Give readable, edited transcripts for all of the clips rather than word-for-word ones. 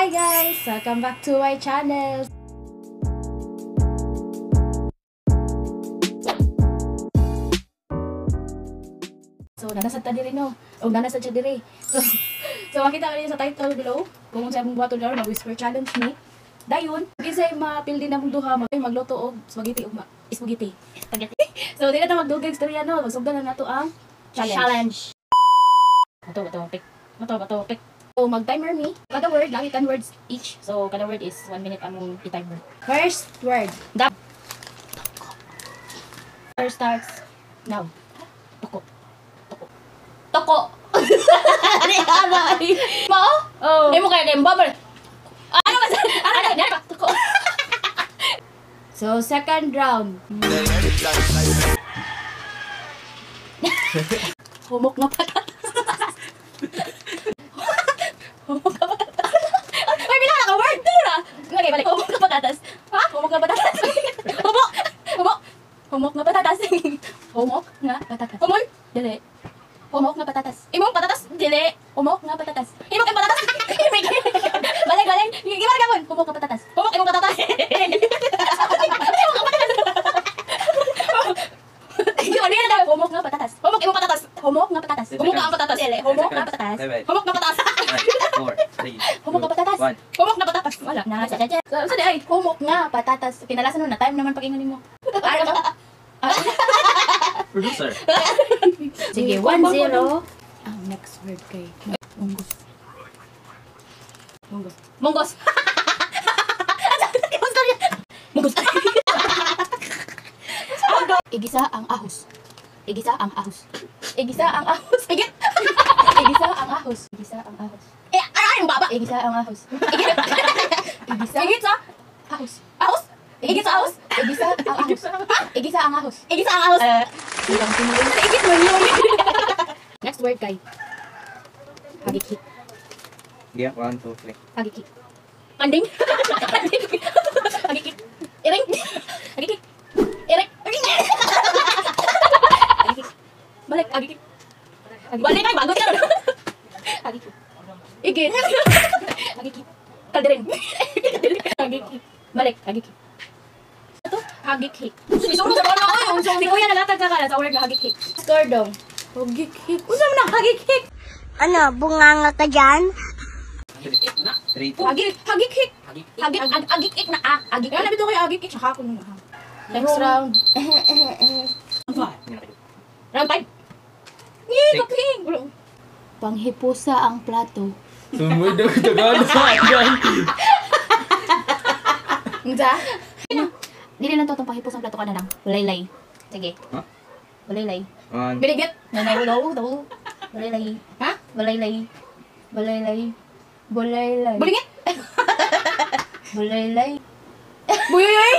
Hi guys! Welcome back to my channel! So, nanasad ta diri no? O nanasad siya diri. So makita ka sa title below kung unsa among buhaton karon, mag-whisper challenge ni. Dayon, kinsay mapildi na mong duha magluto og spaghetti ug spaghetti. Spaghetti. So, di na ta magdugay istorya no, magsugdan na nato ang challenge. Challenge. Bato, bato, pick. Bato, bato, pick. So, mag-timer me. Kada word, lagi 10 words each. So, kada word is 1 minute among i-timer. First word. Dap. First starts now. Toko. Toko. Toko. Mao? Oh. Imo kaya kay bubble. Ano ba? Ano ba? Toko. So, second round. Humok na patatas. Humok na patatas. Ay, bila na ka word. Dura. Okay, balik. Humok na patatas. Ha? Humok na patatas. Humok. Humok. Humok na patatas. Humok na patatas. Humol. Dili. Humok na patatas. Imong patatas. Dili. Humok na patatas. Imong kay patatas. Balik, balik. Ibalik ka Humok na patatas. Humok imong patatas. Imong patatas. Humok na patatas. Humok imong patatas. Humok na patatas. Humok ang patatas. Dili. Humok na patatas. Humok na patatas. 4, 3, Humok na patatas. 1. Humok na patatas. Wala na. Sa sa di ay. Humok nga patatas. Kinalasan nun na time naman pag-ingon nimo. Ano? Producer. Sige, 1-0. Ang next word kay munggos. Munggos. Munggos. Munggos. Igisa ang ahos. Igisa ang ahos. Igisa ang ahos. Igit. Igisa ang ahos. Igisa ang ahos. Eh, ano yung baba? Igisa ang ahos. Igisa Igit sa ahos. ahos. Igit sa ahos. Igisa ang ahos. Igisa ang ahos. Igit sa ahos. Ilang tinuloy. Igit man yun. Next word kay hagikik. Yeah, 1, 2, 3. Hagikik. Kanding. Kanding. Hagikik. Iring. Hagikik. Iring. Hagikik. Balik. Hagikik. Balik ay bagot ka. Hagikik. Igit. Hagikik. Kalderin. Hagikik. Balik. Hagikik. Ito, hagikik. Sumisuro sa mga oy. Si Kuya nalatag sa kala sa word na hagikik. Score dong. Hagikik. Unsa man ang hagikik? Ano, bunganga ka dyan? 3, 2. Hagik, hagikik. Hagik, hagikik na ah, hagikik. Kaya nabito kay hagikik siya ako nung. Next round. Round 5. Yee, kaping. Panghipusa ang plato. Sumudog Tagalog. Unsa? Dili lang to tong panghipusa ang plato ka na lang. Walaylay. Sige. Huh? Walaylay. 1. Binigit. No, no, no, no. Walaylay. Ha? Walaylay. Walaylay. Walaylay. Bulingit. Walaylay. Buyuyoy.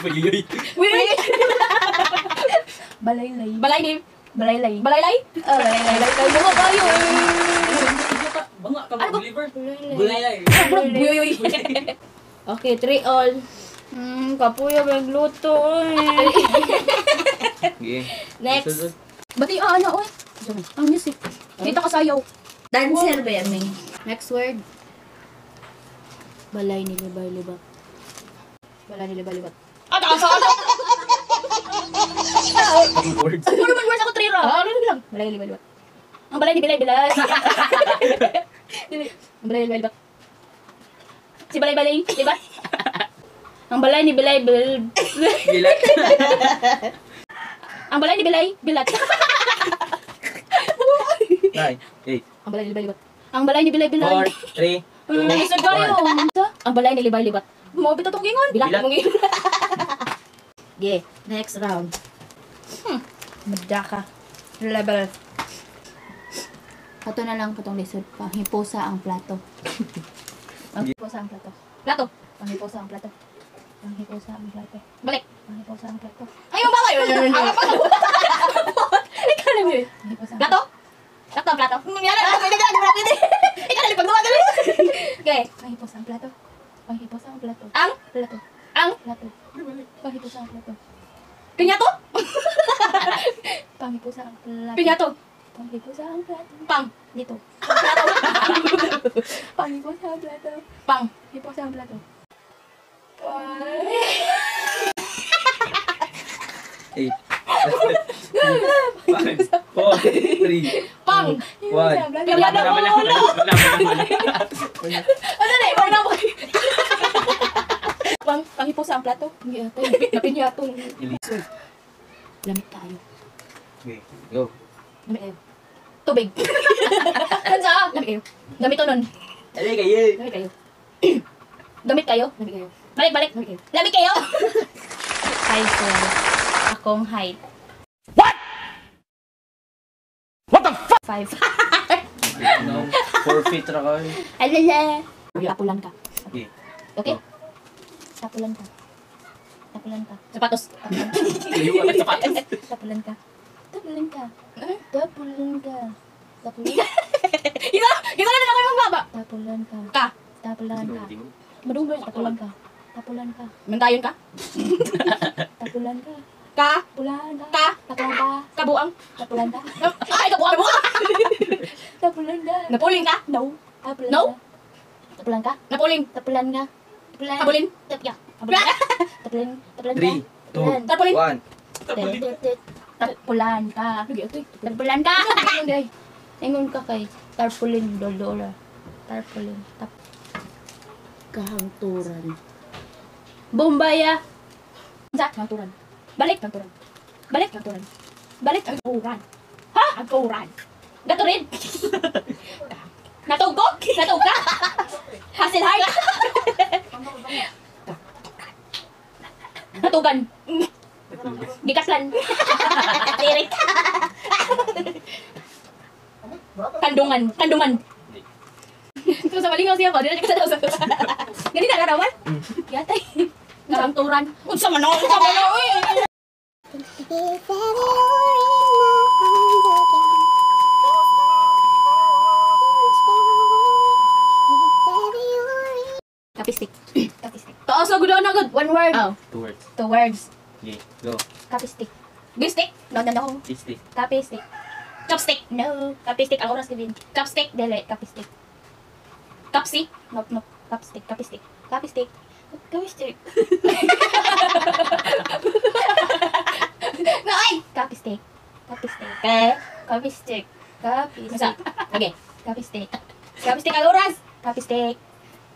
Buyuyoy. Buyuyoy. Balaylay. Balay ni. Balaylay. Balaylay. Oh, balaylay. Balaylay. Bunga kayo. Bunga ka Ano ba? believer. Bulaylay. Buyuyoy. Okay, 3 all. Kapuya magluto. Okay. Next. Bati ah ano oy. Ang music. Dito ka sayaw. Dancer ba yan, Ming? Next word. Balay ni Libay Libat. Balay ni Libay Libat. Ah, taas ano? Words. Puro man words ako 3 ra. Ah, ano lang? Balay ni Libay Libat. Ang balay ni Bilay Bilay. Ang balay ni Libay Libat. Si Balay Balay, di ba? Ang balay ni Bilay Bil. Bilat. Ang balay ni Bilay Bilat. 9, 8, Ang balay ni Libay Libat. Ang balay ni Bilay Bilay. 4, 3, 2, Lisod kayo. 1. Ang balay ni Libay Libat. Mo bitaw tong gingon. Bilat. Mong ingon. Yeah, next round. Madaka. Level. Kato na lang katong lisod. Panghipusa ang plato. Panghipusa ang plato. Plato. Panghipusa ang plato. Panghipusa ang plato. Balik. Panghipusa ang plato. Ay, yung bawal. Ikaw na yun. Panghipusa ang Plato? Plato, plato. Ikaw na pagduwa dali. Okay. Panghipusa ang plato. Panghipusa ang plato. Ang Plato. ang Plato. Panghipusa ang plato. pinyato? Panghipusa ang plato. Pinyato. Panghipusa ang plato. Pang. Dito. Pang. Hipo sa plato. Pang. Hipo sa plato. 8, 5, 4, 3, Pang. 1. Wala na, Wala, wala, wala, wala, wala. Ano na? Wala na. Pang. Panghipo sa ang plato. Hindi ate. Napinyato. Lamig tayo. Okay, go. Lamig kayo. Tubig. Kansa? Lamig kayo. Gamito nun. Dali kayo. Lamig kayo. Gamit kayo. Lamig kayo. Balik, balik. Lamig kayo. Lamig kayo! 5'12". Akong height. What? What the fuck? 5. No, 4 feet ra kayo. Alala. Tapulan ka. Okay. Okay? Tapulan ka. Tapulan ka. Sapatos. Layo ka sapatos. Tapulan ka. Tapulan ka. Tapulan ka. Tapulan ka. Gisa! Gisa na lang kayo magbaba! Tapulan ka. Ka. Tapulan ka. Madunggo yung Tapulan ka. Tapulan ka. Mantayon ka? Tapulan ka. Ka. Tapulan ka. Ka. Tapulan ka. Kabuang. Tapulan ka. Ay, kabuang! Kabuang! Tapulan ka. Napuling ka? No. Tapulan No? ka. Tapulan ka. Napuling. Tapulan ka. Tapulan. Kabulin. Tap ya. Tapulan ka. Tapulan. Tapulan ka. 3, 2, Tarpaulin. 1. Tapulan ka. Lagi ito eh. Tapulan ka. Ano day? Ingon ka kay tarpaulin dolora. Tarpaulin. Tap. Kahangturan. Bombaya. Sa kahangturan. Balik kahangturan. Balik kahangturan. Balik kahangturan. Ha? Kahangturan. Gaturin. Natug ko? Natug ka? Hassle hard. Natugan. Gikaslan. Lirik. Kandungan. Kandungan. So sa malingaw siya ko, di na siya kasalaw sa. Ganina na rawan? Yatay. Kahangturan. Unsa man ako? Unsa man ako? Uy! Kapistik. Kapistik. Taas na gud na gud. One word. Oh. 2 words. Two words. Okay, go. Kapistik. Bistik. No, no, no. 60. Kapistik. Chopstick. No. Kapistik. Ang oras gawin. Chopstick. Dili. Kapistik. Kapsi. No, no. Kapistik. Kapistik. Kapistik. Kapistik. Ay! Kapistik. Kapistik. Eh. Kapistik. Masa. Kapistik. Okay. Kapistik. Chopstick ang oras. Kapistik.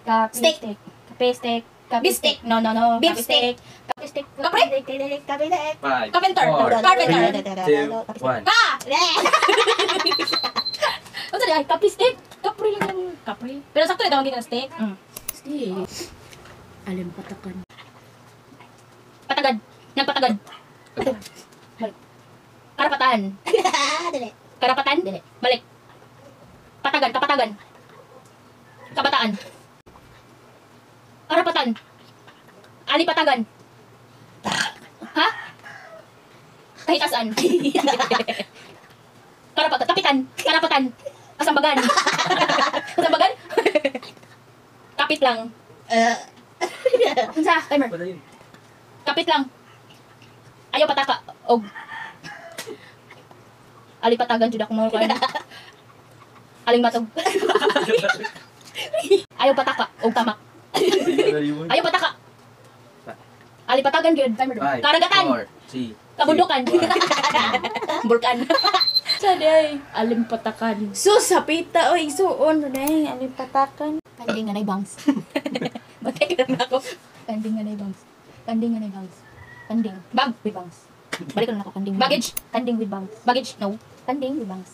Kapistik. Kapistik. Bistik. No, no, no. Beef Kapistik. Kapistik. Kapre? Kapistik. Kapistik. 5, Carpenter. 4, Carpenter. 3, 2, 1. Ka! Unsa di ay kapistik? Kapri lang yung kapri. Pero sakto na tawagin ka steak. Mm. Steak. Alimpatakan. Patagad. Nagpatagad. Balik. Karapatan. Dali. Karapatan? Dili. Balik. Patagan, kapatagan. Kabataan. Karapatan. Alipatagan. Ha? Kahitasan. Karapatan. Kapitan. Karapatan. Kasambagan. Kasambagan? Kapit lang. Unsa? Timer. Wala yun. Kapit lang. Ayaw pataka. Og. Alipatagan jud ako mga kuan. Aling matog. Ayaw pataka og tamak. Wala yun. Ayaw pataka. Alipatagan gyud. Timer. 5, Karagatan. 4, 3, Kabundukan. Bulkan. Saday. Alimpatakan. Sus, hapita oy isuon dai alipatakan. Kanding nga nay bangs. Batay ka na ako. Kanding nga nay bangs. Kanding nga nay bangs. Kanding. Bag. With bangs. Balik na ako. Kanding. Baggage. Kanding with bangs. Baggage. No. Kanding with bangs.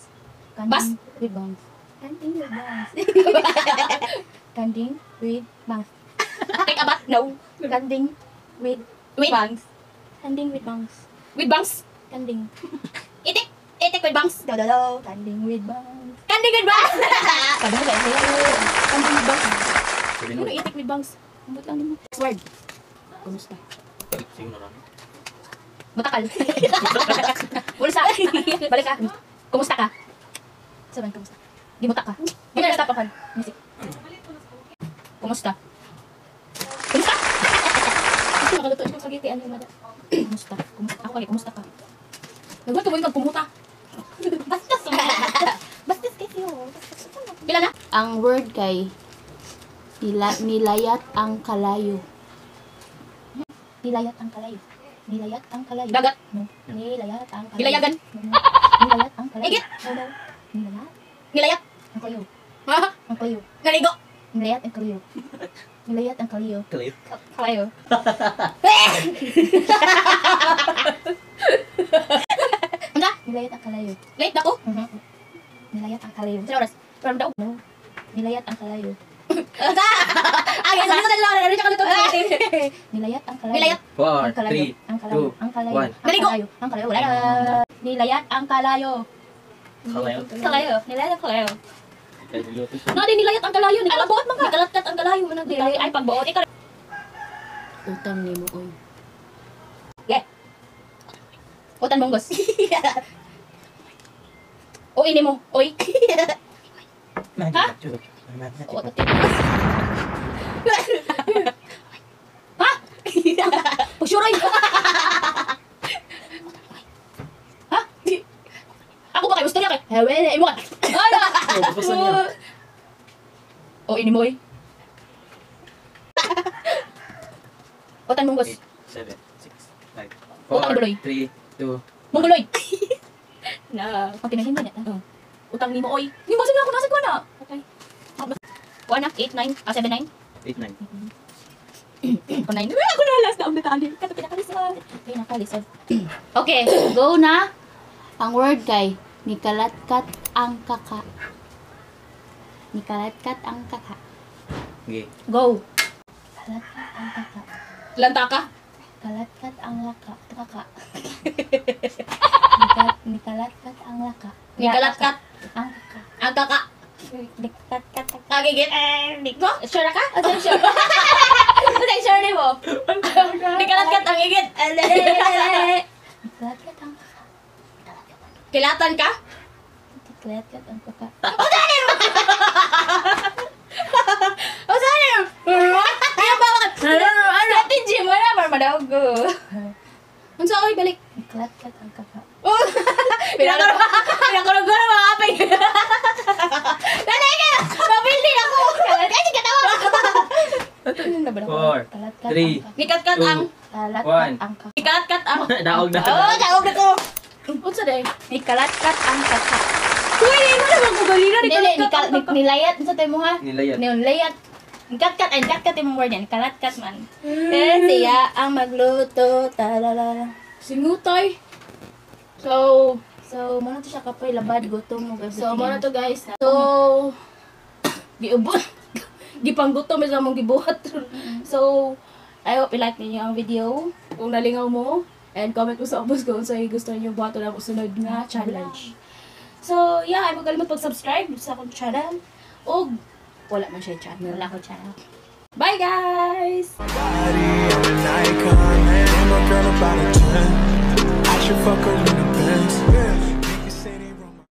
Kanding Bas. with bangs. Kanding with bangs. Kanding with bangs. Take a bath. No. Kanding with With. bangs. Kanding with bangs. With bangs. Kanding. Itik. Itik with bangs. Do, do, do. Kanding with bangs. Kanding with bangs. Kadang ba eh? Kanding with bangs. Sabihin Ano mo. itik with bangs? Ambot lang nimo. Next word. Kumusta? Sige na lang. Matakal. Bulsa. Balik ka. Kumusta ka? Saban, kamusta? Gimuta ka. Di na stop ako. Music. Kumusta? Kumusta? Kasi makaluto siya spaghetti. Ano yung mada? Kumusta? Kumusta? Ako kay kumusta ka? Nagwat ko mo yung kumuta. Bastos! Bastos kasi oh. Pila na? Ang word kay nilayat ang kalayo. Nilayat ang kalayo. Nilayat ang kalayo. Dagat. No. Nilayat ang kalayo. Gilayagan. No. Nilayat ang kalayo. Igit. No, no. Nilayat Nilayat. ang kalayo. Ha? Ang kalayo. Naligo. Nilayat ang kalayo. Nilayat ang kalayo. Kalayo. Kalayo. Unsa? Nilayat ang kalayo. Late na ko. Nilayat ang kalayo. Sa oras. Pero daw. No. Nilayat ang kalayo. Unsa? Ah, guys, ano sa dalawa? Ano siya kaluto? Nilayat ang kalayo. Nilayat. 4, Ang kalayo. 3, Ang kalayo. 2, Ang kalayo. 1. Ang Naligo. kalayo. Ang kalayo. Wala na. Nilayat ang kalayo. Kalayo. Kalayo. Nilayat ang kalayo. Kaya niluto siya. No, di nilayat ang kalayo. Ay, magbuot man ka. Nikalatkat ang kalayo. Manang Dili ay pagbuot ikaw. Utang nimo oy. Yeah. Utan monggos. Oy nimo, oy. Ha? O, tati. Ha? Pagsuroy. Ha? Ako ba kay gusto niya kay? Hewe, imo ka. Ano? Oh, basta niya. Oy nimo oy. Utan monggos. 8, 7, 6, 5, Utang 4, duloy. 3, 2, Mongoloy. Na. Ang tinahin mo niya. Utang nimo oy. Nimo sa ako nasa ko na. Okay. 1 na, 8, 9, ah, 7, 9. 8, 9. O 9. Uy, ako na last na ang natali. Kato pinakalisod. Pinakalisod. Okay, go na. Ang word kay nikalatkat ang kaka. Nikalatkat ang kaka. Okay. Go. Kalatkat ang kaka. Lantaka. Kalatkat ang laka. Kaka. Nikalatkat ang laka. Nikalatkat Ang kaka. ang kaka. Nikalatkat ang Kagigit. Ko? Sure na ka? O, sure. Ano sure ni mo? Nikalatkat ang igit. Nikalatkat ang kaka. Kilatan ka? Nikalatkat ang kaka. O saan? Kaya ba ka? Strategy mo na para madaog ko. Unsa oy balik? Nikalatkat ang kaka. Pinakarog ko na mga apay. Nanay ka! Mabili ako! Kasi katawa! 4, Kalatkat 3, ang kaka. Nikatkat ang... Kalatkat One. ang kaka. Nikalatkat ang... Daog na. Oh, daog na ko! Unsa day? Nikalatkat ang kaka. Uy, mo naman ko galina. Dili, Nikalatkat ang kaka. nilayat unsa tay mo ha? Nilayat. Nilayat. Nikatkat ay nikatkat imong word yan. Kalatkat man. Eh siya ang magluto. Talala. Singutay. So, So, muna to siya kapoy labad gutom mo so mo na to guys. So, giubo. Gipanggutom sa among gibuhat. So, I hope you like ninyo ang video. Kung nalingaw mo, and comment mo sa ubos kung unsay gusto niyo buhaton ang sunod nga challenge. So, yeah, ay magalimot pag-subscribe sa akong channel. Og wala man siya channel. Wala ko channel. Bye guys! Body all night.